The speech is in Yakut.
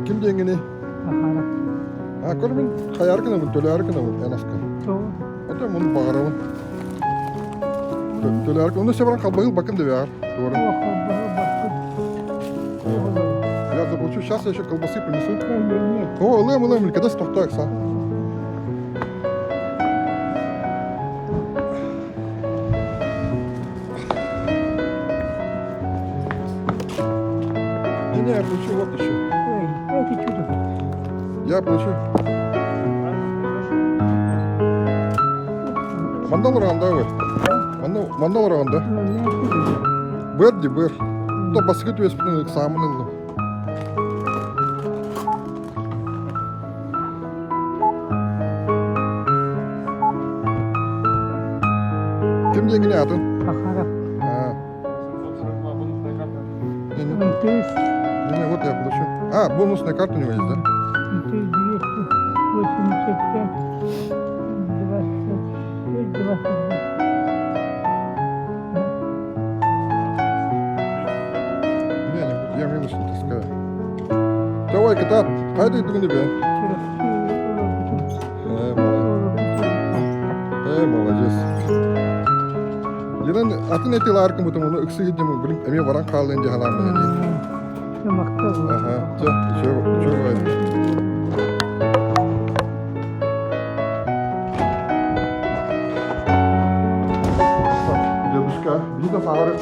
Ким диэҥҥиний? Махаров. А, көр мин хайаары гынабын, төлөөрү гынабын эн аска. Тоҕо? Ото муну баҕарабын. Төлөөрү, онно сэ баран халбаһыл бакын да бэҕэр. Туора. О, халбаһы бакын. Я заплачу, сейчас я еще колбасы принесу. Нет. О, ылыам, ылыам, когда тохтоо экса. Не, не, я плачу, вот еще. Ой, это что такое? Я плачу. Манна олорон да ой. Манна манна олорон да. Быр ди быр. То баскы түеспитин ыксаамын ыллым. Ким диэҥҥиний атын? Сахаров. А, не, не, МТС. не, не, вот я плачу. А, бонусная карта у него есть, да? МТС 285 26 22. Не, не буду, я мелочь не таскаю. Давай, кытаат, хайда идугун бе? Э, молодец. Э, молодец. Елен атын эти ларкым бутум, оны ыксы гидим, билим, эме баран хаалын дии ханаан билен. Ага, чэ, чэ, чэ, Дедушка, биир да саҕары.